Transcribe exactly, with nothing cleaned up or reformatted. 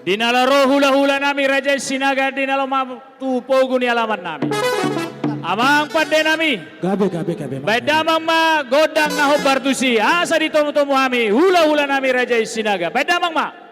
Di na laho ro hula-hula nami Raja i Sinaga, di na laho ma tu pogu ni alaman nami. Amang pande nami. Gabe, gabe, gabe, Amang. Baen damang ma gondang na hombar tusi, asa ditomu-tomu hami hula-hula nami Raja i Sinaga. Baen damang ma.